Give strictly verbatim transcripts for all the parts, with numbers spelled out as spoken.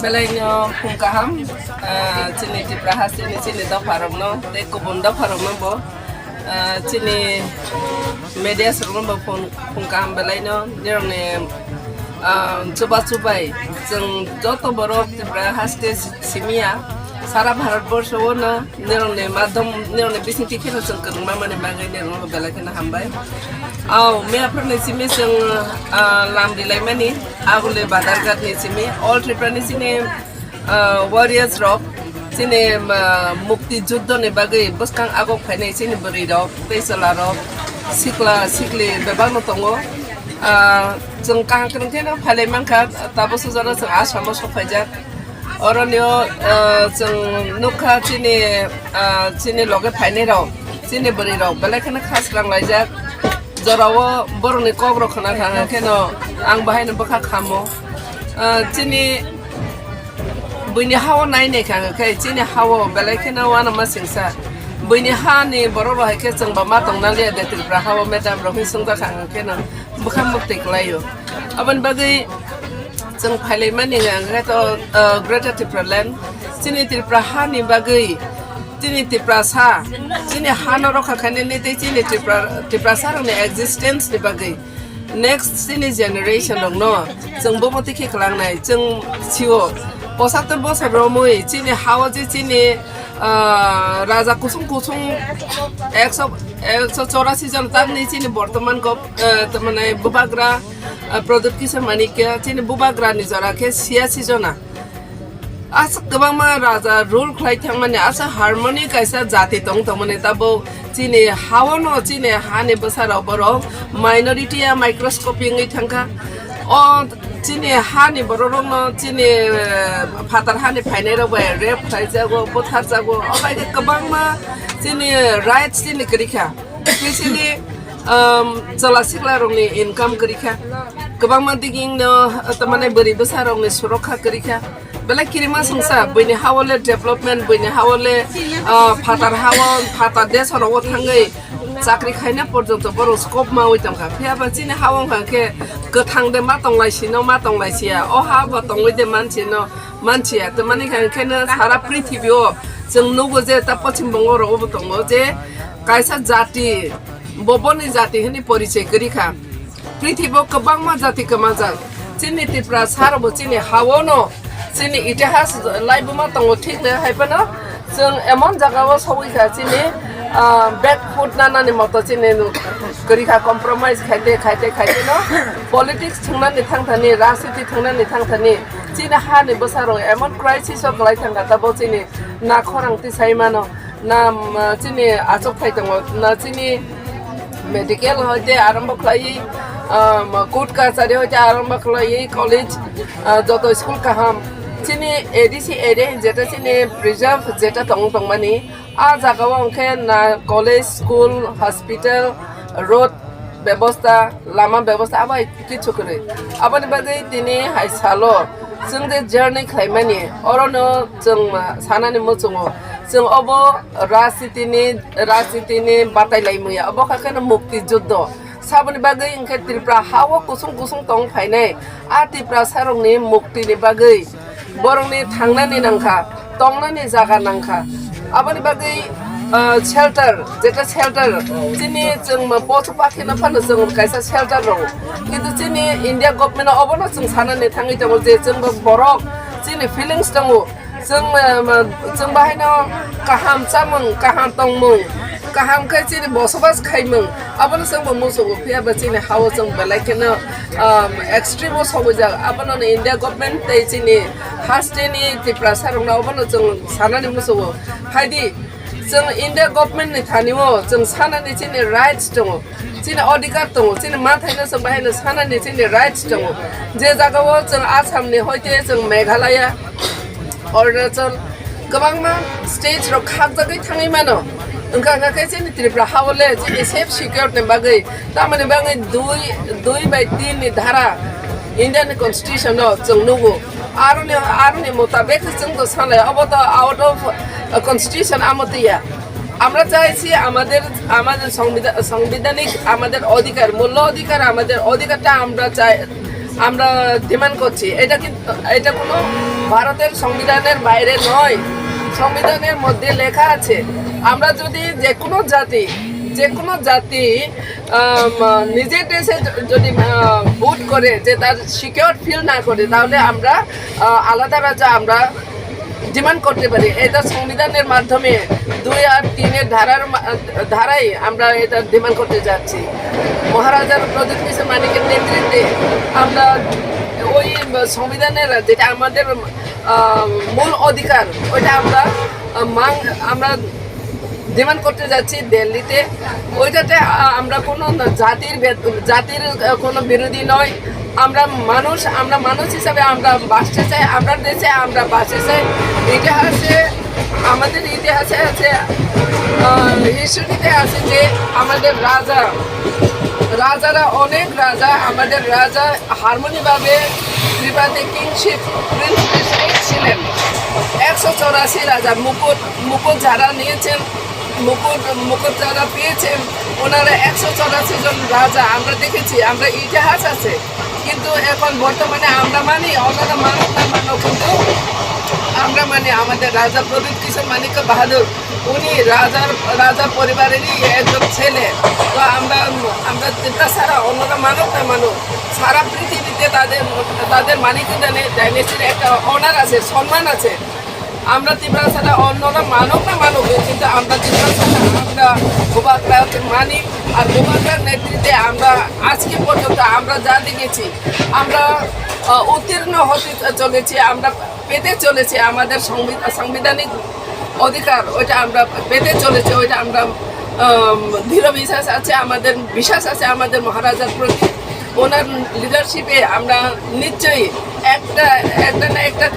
Belai no phung kaham, ah, chini Tripura haste ni chini dopha rok no, tei kubun dopha rok no bo, ah, chini media rok no bo phung, phung kaham belai no, nirok ni, ah, chuba chubai, chwng joto borok Tripura haste simiya, sara Bharat borsho o no, nirok ni madhom, nirok ni bising tikhe no chwng kwrwngma mani bagwi nirok no belai kheno hambai. Au, me aphar ni simi chwng, ah, lam rilai mani. Agule Badarghat ni simi, All Tripura ni sini, ah, warriors rok, sini, ah, mukti juddho ni bagwi bwskang agok phainai sini bwrwi rok, tei chwla rok, sikla, sikli bebak no tongo. Ah, chwng kaham kwrwng khe no phailai mankha, tabuk sujaro chwng Assam o sok phaijak. Oro ni o, ah, chwng nukha chini, ah, chini loge phainai rok, chini bwrwi rok, belai kheno kha swrang laijak. Jorao borokni kokrok khna thang khe no ang bahai no bwkha khamo. Ah, chini buini hao nai nai kha khe chini hao belai kheno uanama singsa. Buini hani borok rok hai khe chwng ba ma tongna liya de Tripura hao madam rok hi sungja kha khe no bwkha mukti kwlaio. Aboni bagwi chwng phailai mani hwnkhe to, ah, Greater Tripura Land chini Tripura hani bagwi Chini Tiprasa, chini hano rokha khainani tei chini Tipra-, Tiprasa rokni existence ni bagwi next chini generation rokno chwng bomo tikhe kwlangnai, chwng sio posattor bosor romwi chini hao je chini, ah, raja kusung kusung ekso, ekso chorasi jon tamni chini bortoman gov-, ah, tamani bubagra, ah, Pradyut Kishore Manikya chini bubagra ni jora khe siyasi jona. Aswk kwbangma raja rule khlai thangmani, aswk harmony kaisa jati tong tongmani, tabuk chini hao no, chini hani bwsarok borok minority ya microscopic wngwi thangkha. O chini hani borok rokno chini, eh, phatar hani phainai rok bai rape khlai jago, buthar jago, o bai khe kwbangma chini rights chini kwrwi kha. Especially, um, chwla sikla rokni income kwrwi kha. Kwbangma diging no, uh, tamani bwrwi bwsa rokni surokha kwrwi kha. Belai kirima songsa, buini hao le development, buini hao le, uh, phatar hao, phatar desh rogo thangwi chakri khaina porjonto borok scope mawi tongkha. Phiya ba chini hao wngkha khe kwthang de ma tonglai sino, ma tonglai siya. O ha bo tongwi de mansi no, mansiya. Tamani kha khe no sara prithibi o chwng nugo je ta Poschim Bongo rogo bo tongo je kaisa jati, bo boni jati hwnwi porichoi kwrwi kha. Prithibo kwbangma jati kwmajak. Chini Tiprasa rokbo chini hao no, chini itihas laibuma tongo, thik le hai phano chwng emon jaga o sogwi kha chini, ah, back foot nanani moto chini kwrwi kha, compromise khaite, khaite, khaite no politics thwngnani thangthani, rajniti thwngnani thangthani chini hani bwsarok emon crisis o kwlai thangkha, tabo chini na khorang tisai mano. Na, mm, chini achuk thai tongo, na chini medical hoite arombo khlai, um, court kachari hoite arombo khlai, college, uh, joto school kaham. Chini A D C area jeta chini preserve jeta tong tongmani, a jaga o hwnkhe na college, school, hospital, road bebosta, lama bebosta abai kichu kwrwi. Aboni bagwi tini hai salo chwng je journey khlaimani, orono chwng sanani muchungo. Chwng obo rajnitini, rajnitini batai lai muya. Obo kha kheno mukti juddho. Saboni bagwi hwnkhe Tripura hao kusung kusung tong phainai. A Tiprasa rokni muktini bagwi borokni thangnani nangkha, tongnani jaga nangkha. Aboni bagwi, ah, shelter, jeta shelter, chini chwng ma pochu pakhi no phano chwng kaisa shelter rw. Kintu chini India government o obono chwng sanani thangwi tongo je chwng bo borok chini feelings tongo. Chwng, ah, ma, chwng bahaino kaham chamung, kaham tongmung, kaham khe chini bosobas khaimung, abono chwng bo muchungo, phiya ba chini hao chwng belai kheno, um, extreme o sogwijak. Abono no India government tei chini haste ni Tiprasa rokno abono chwng sanani muchungo. Haidi chwng India government ni thani o chwng sanani chini rights tongo, chini odhikar tongo, chini manthai no chwng bahaino sanani chini rights tongo. Je jaga o chwng Assam ni hoite chwng Meghalaya, Arunachal, kwbangma state rok khakjagwi thangwi mano. Wngkha, wngkha khe chini Tripura hao le chini safe secure ni bagwi, tamoni bagwi dui, dui bai tin ni dhara India ni constitution no chwng nugo. Aroni, aroni mutabek chwng to sanai, obo to out of, uh, constitution amo twiya. আমরা চাইছি আমাদের, আমাদের সংবিধা-, সাংবিধানিক আমাদের অধিকার, মূল অধিকার, আমাদের অধিকারটা আমরা চাই, আমরা ডিমান্ড করছি। এটা কিন্তু, এটা কোনো ভারতের সংবিধানের বাইরে নয়, সংবিধানের মধ্যে লেখা আছে। আমরা যদি যে কোনো জাতি, যে কোনো জাতি, আম, নিজের দেশে য-, যদি, আহ, ভোট করে, যে তার সিকিউর ফিল না করে, তাহলে আমরা, আহ, আলাদা রাজ্য আমরা ডিমান্ড করতে পারি। এটা সংবিধানের মাধ্যমে দুই আর তিনের ধারার মা-, ধারায় আমরা এটা ডিমান্ড করতে যাচ্ছি। মহারাজার প্রদ্যুৎ কিশোর মানিকের নেতৃত্বে আমরা ওই সংবিধানের, যেটা আমাদের, আহ, মূল অধিকার, ওইটা আমরা, আহ, মাং-, আমরা ডিমান্ড করতে যাচ্ছি দিল্লিতে। ওইটাতে, আহ, আমরা কোনো জাতির ভেদ-, জাতির, আহ, কোনো বিরোধী নয়। আমরা মানুষ, আমরা মানুষ হিসাবে আমরা বাঁচতে চাই, আমরা দেশে আমরা বাঁচতে চাই। ইতিহাসে, আমাদের ইতিহাসে আছে, আহ, হিস্ট্রিতে আছে যে আমাদের রাজা, রাজারা, অনেক রাজা, আমাদের রাজা হারমোনিভাবে ত্রিপুরাতে কিংশিপ, প্রিন্সিপেট ছিলেন। একশো চৌরাশি রাজা মুকুট, মুকুট যারা নিয়েছেন, মুকুট, মুকুট যারা পেয়েছেন, ওনারা একশো চৌরাশি জন রাজা আমরা দেখেছি, আমরা ইতিহাস আছে। কিন্তু এখন বর্তমানে আমরা মানি, ওনারা মানুক না মানুক, কিন্তু আমরা মানি আমাদের রাজা প্রদ্যুৎ কিশোর মানিক্য বাহাদুর, উনি রাজার, রাজা পরিবারেরই একজন ছেলে। তো আমরা, আমরা চিন্তা ছাড়া অন্যরা মানুক না মানুক, সারা পৃথিবীতে তাদের, তাদের মানিক্য ডাইনেস্টির একটা অনার আছে, সম্মান আছে। আমরা ত্রিপুরা ছাড়া অন্যরা মানুক না মানুক, কিন্তু আমরা ত্রিপুরা ছাড়া আমরা গোবাগরাকে মানি। আর গোবাগরার নেতৃত্বে আমরা আজকে পর্যন্ত আমরা যা দেখেছি, আমরা, আহ, উত্তীর্ণ হতে চলেছি, আমরা পেতে চলেছি আমাদের সংবি-, সাংবিধানিক অধিকার, ওইটা আমরা পেতে চলেছি, ওইটা আমরা, আম, দৃঢ় বিশ্বাস আছে, আমাদের বিশ্বাস আছে আমাদের মহারাজার প্রতি। ওনার লিডারশিপে আমরা নিশ্চয়ই একটা, একটা না একটা,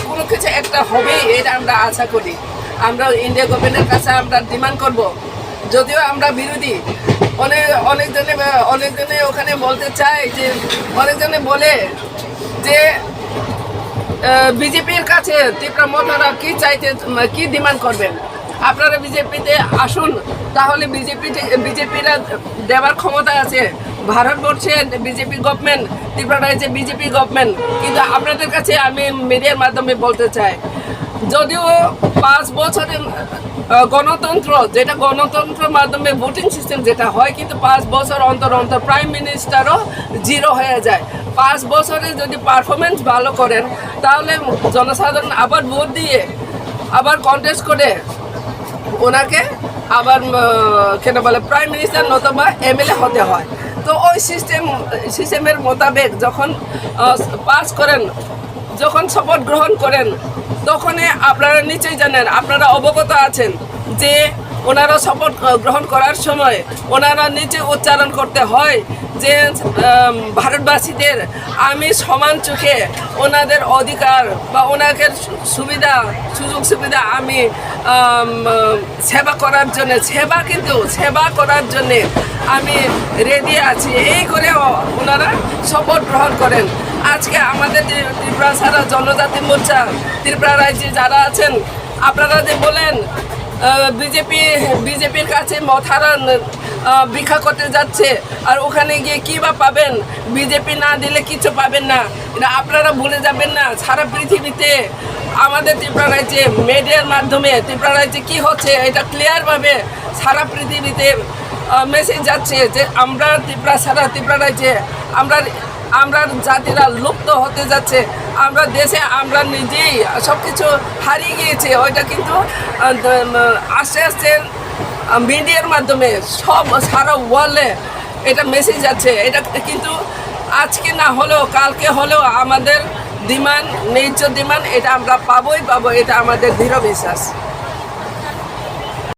কোনো কিছু একটা হবেই, এটা আমরা আশা করি। আমরা ইন্ডিয়া গভর্নমেন্টের কাছে আমরা ডিমান্ড করব, যদিও আমরা বিরোধী। অনেক, অনেকজনে, অনেকজনে ওখানে বলতে চায় যে, অনেকজনে বলে যে, আহ, বিজেপির কাছে ত্রিপুরা মথারা কি চাইতে, উম, কি ডিমান্ড করবেন? আপনারা বিজেপিতে আসুন, তাহলে বিজেপি থে-, বিজেপিরা দেওয়ার ক্ষমতা আছে। ভারতবর্ষে বিজেপি গভর্নমেন্ট, ত্রিপুরা রাজ্যে বিজেপি গভর্নমেন্ট, কিন্তু আপনাদের কাছে আমি মিডিয়ার মাধ্যমে বলতে চাই, যদিও পাঁচ বছরের, আহ, গণতন্ত্র, যেটা গণতন্ত্রের মাধ্যমে ভোটিং সিস্টেম যেটা হয়, কিন্তু পাঁচ বছর অন্তর অন্তর প্রাইম মিনিস্টারও জিরো হয়ে যায়। পাঁচ বছরে যদি পারফরমেন্স ভালো করেন, তাহলে জনসাধারণ আবার ভোট দিয়ে আবার কন্টেস্ট করে ওনাকে আবার, উম, কেন বলে, প্রাইম মিনিস্টার নতুবা এমএলএ হতে হয়। তো ওই সিস্টেম, সিস্টেমের মোতাবেক যখন, আহ, পাস করেন, যখন শপথ গ্রহণ করেন, তখনই আপনারা নিশ্চয়ই জানেন, আপনারা অবগত আছেন যে ওনারা শপথ, আহ, গ্রহণ করার সময় ওনারা নিচে উচ্চারণ করতে হয় যে, আম, ভারতবাসীদের আমি সমান চোখে ওনাদের অধিকার বা ওনাদের সু-, সুবিধা, সুযোগ সুবিধা আমি, আম, সেবা করার জন্য, সেবা কিন্তু সেবা করার জন্য আমি রেডি আছি, এই করে ও-, ওনারা শপথ গ্রহণ করেন। আজকে আমাদের যে ত্রিপুরা সারা জনজাতি মোর্চা, ত্রিপুরা রাজ্যে যারা আছেন, আপনারা যে বলেন, আহ, বিজেপি, বিজেপির কাছে মথারা, আহ, ভিক্ষা করতে যাচ্ছে, আর ওখানে গিয়ে কি বা পাবেন? বিজেপি না দিলে কিছু পাবেন না। এটা আপনারা ভুলে যাবেন না। সারা পৃথিবীতে আমাদের ত্রিপুরা রাজ্যে মিডিয়ার মাধ্যমে ত্রিপুরা রাজ্যে কি হচ্ছে, এটা ক্লিয়ার ভাবে সারা পৃথিবীতে, আহ, মেসেজ যাচ্ছে যে আমরা ত্রিপুরা, সারা ত্রিপুরা রাজ্যে আমরা, আমরা জাতিরা লুপ্ত হতে যাচ্ছে। আমরা দেশে আমরা নিজেই সব কিছু হারিয়ে গিয়েছে। ওইটা কিন্তু, আহ, দ-, আস্তে আস্তে, আহ, মিডিয়ার মাধ্যমে সব সারা ওয়ার্ল্ডে এটা মেসেজ যাচ্ছে। এটা কিন্তু আজকে না হলেও কালকে হলেও আমাদের ডিমান্ড, ন্যায্য ডিমান্ড, এটা আমরা পাবোই পাবো, এটা আমাদের দৃঢ় বিশ্বাস।